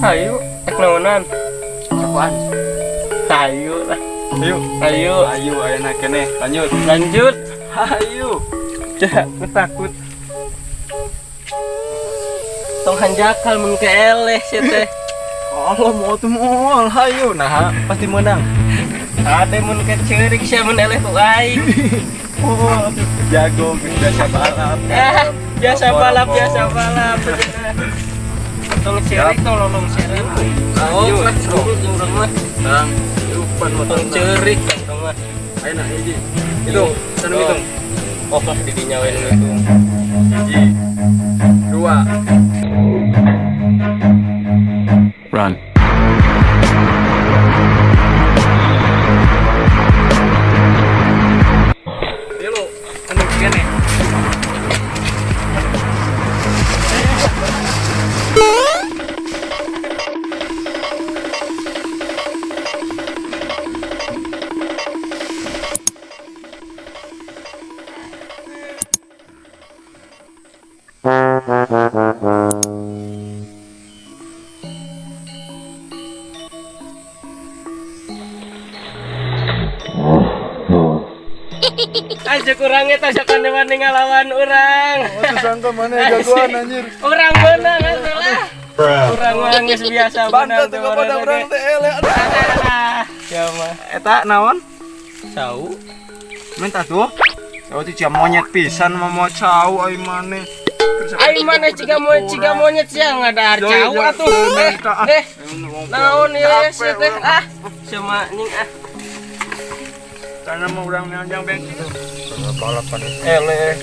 Ayo, ek naonan? Rokokan. Ayo lah. Ayo. Ayo, Ayo ayeuna keneh. Lanjut. Lanjut. Ayo. Ya, aku takut. Tong hanjakal mun ke eleh sia teh. Allah mau tuh moal, hayu nah pasti menang. Ade mun ke ceurik sia mun eleh ku aing. Oh, jago biasa balap. Ah, biasa balap, biasa balap. Tong ceurik, tong lolong ceurik. Oh, lah surut urang mah. Bang, lupa Tong ceurik urang mah. Ayo nah hiji. Hitung, sana hitung. Oh, lah di dinya we nu hitung. Hiji. Dua. Run. Tilu, anu kene. Aja kurangnya tas akan dewan ngalawan urang. Oh, sangka mana jagoan anjir. Urang menang atuh lah. Urang mah geus biasa menang Bantet tuh kepada urang teh eleh. Aduh. Ya mah. Eta naon? Sau. Minta tuh. Cau teh cia monyet pisan mah mau cau ai maneh. Ai maneh ciga monyet sia ngadahar cau atuh. Eh, naon ieu sia teh ah. Sama nying ah. Karena mau urang nyanjang bensin. Balapan eleh.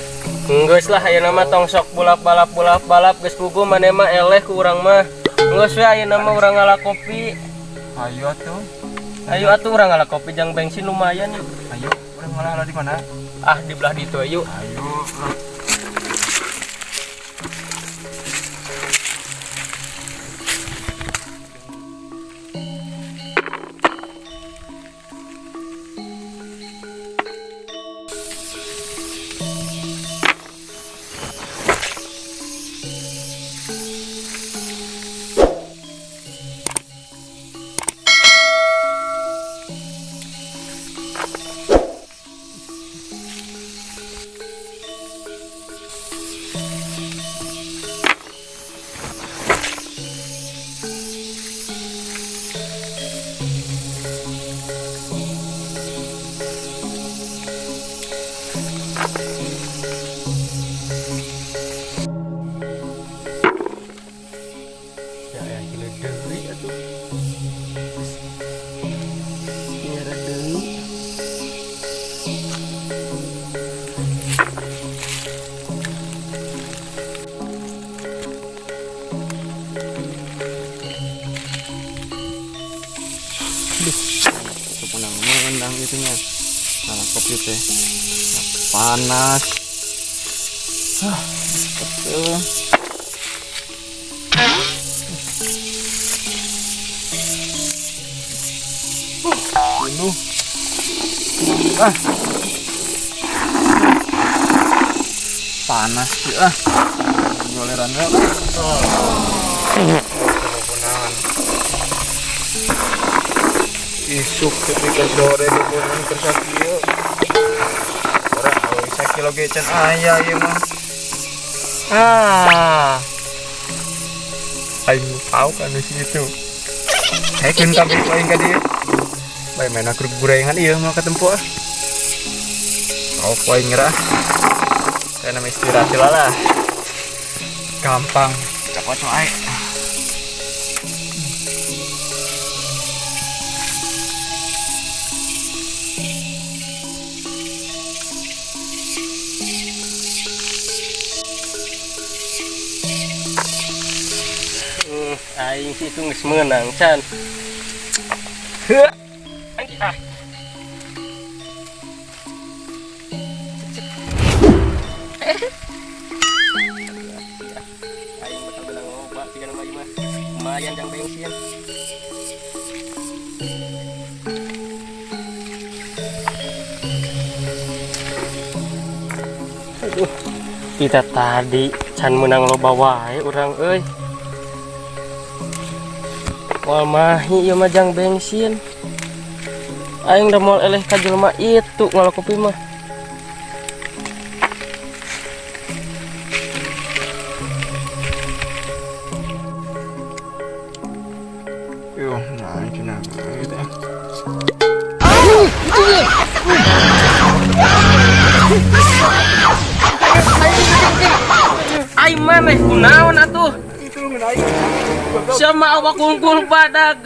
Geus lah ayeuna mah tong sok bolak-balap bolak-balap geus puguh maneh mah eleh ku urang mah. Geus we ayeuna mah urang ngala kopi. Ayo atuh. Ayo atuh urang ngala kopi jang bensin lumayan yuk. Ayo, urang ngalah di mana? Ah, di belah ditu ayo. Ayo. Ya ya gila deui atuh. Nyara deui. Aduh, menang-menang itunya. Salah kopi teh. Panas. Hah, betul. Bunuh. Ah. Panas sih ah. Goleran lah. Isuk ketika sore dibunuh kersa kieu. Ora euy sakilo ge can aya ieu mah. Ah. Aing tahu kan di situ. Hekeun kabeh ku aing ka dieu. Bae main akruk gorengan ieu mah katempo ah. Tahu ku aing ngerah. Saya nama istirahat lah. Gampang. Cakocok aing. Aing sih itu geus meunang can. Heuh. Anjing ah. Aing bakal menang loba tiga nama ieu mah. Lumayan jang bensin. Aduh, kita tadi can menang loba wae urang euy. Moal mahi ieu mah jang bensin. Aing da moal eleh ka jelema itu ngala kopi mah. Yuh, nah cenah gitu ya. Aing maneh kunaon atuh? Sama awak kungkul badag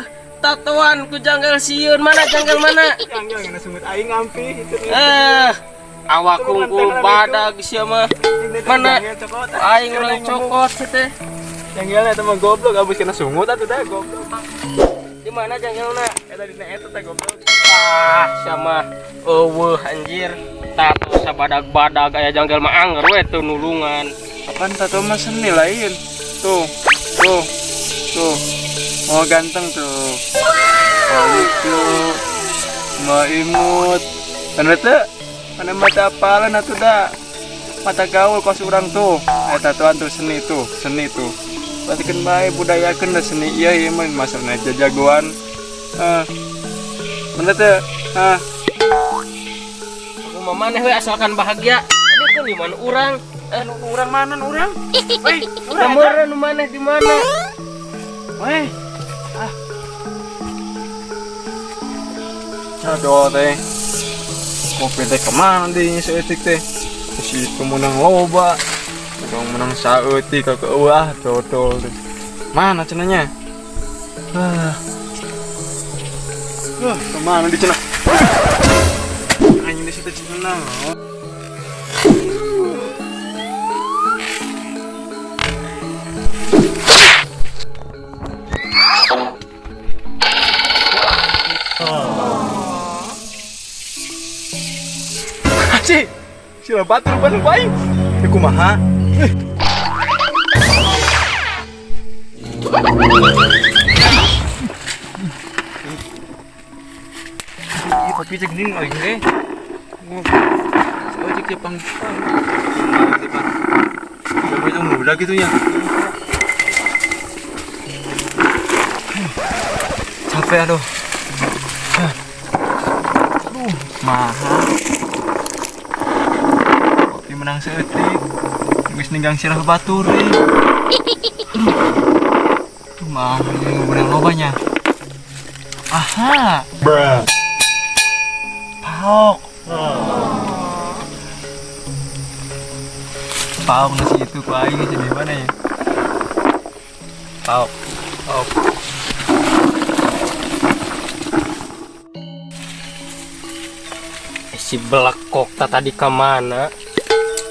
tatoan ku janggal sieun, mana janggal mana? Janggal ngena sungut aing ngampi itu. Eh, awak kungkul badag sia mah. Mana? Aing urang cokot sia teh. Janggalnya eta mah goblok abis kena sungut atuh dah goblok. Di mana janggalna? Eta dina eta teh goblok. Ah, sama eueuh anjir. Tato sabadag-badag aya janggal mah anger we teu nulungan. Apaan tato mah seni lain. Tuh, tuh, tuh. Mau ganteng tuh. Mau lucu. Mau imut. Bener teu? Mana mata apalan atuh dah. Mata gaul kos urang tuh. Eh tatoan tuh seni tuh, seni tuh. Berarti kan bae budayakeun dah seni ieu ieu mah masalahna jajagoan. Eh. Bener teu? Ah. Aku mah maneh we asalkan bahagia. Aduh kan di mana urang? Eh, Nu urang mana nu urang? Weh, urang eta. Nomorna nu maneh di mana? Weh. Ah. Aduh teh. Kopi teh kemana deh saeutik teh? Terus itu menang loba. Menang menang saeutik ka keueuh dodol teh. Mana cenanya? Ah. Wah, kemana di cenah? Anjing di situ cenah. Sih, sila batur ban aing. Ya kumaha? Eh. Ih, kopi cek ning aing teh. Oh, cek pang. Pang. Itu muda gitu ya. Capek aduh. Aduh, mahal. Kopi menang saeutik. Geus ninggang sirah batur euy. Aduh, mahal menang lobanya. Aha. Bruh. Paok. Paok nasi itu ku aing jadi mana ya? Paok. Paok. Si belakok tak tadi ka mana?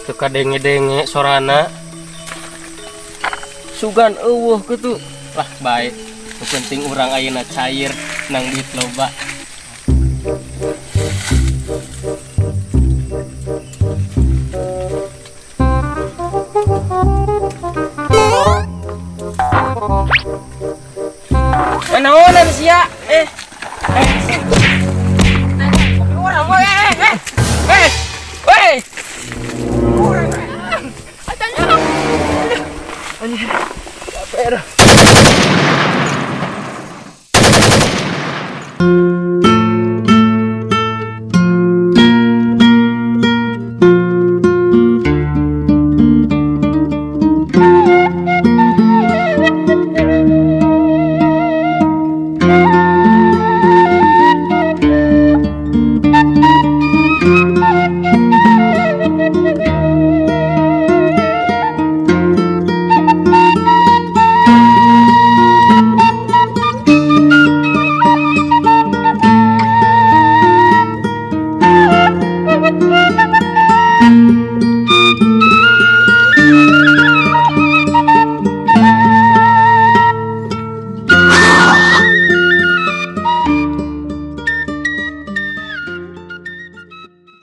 Teu kadenge-denge sorana. Sugan eueuh kitu. Lah bae. Nu penting urang ayeuna cair nang duit loba. Naonan sia? Eh. Eh. Kopi urang we. Eh. Eh. Weh. Urang. Anjir. Capek dah.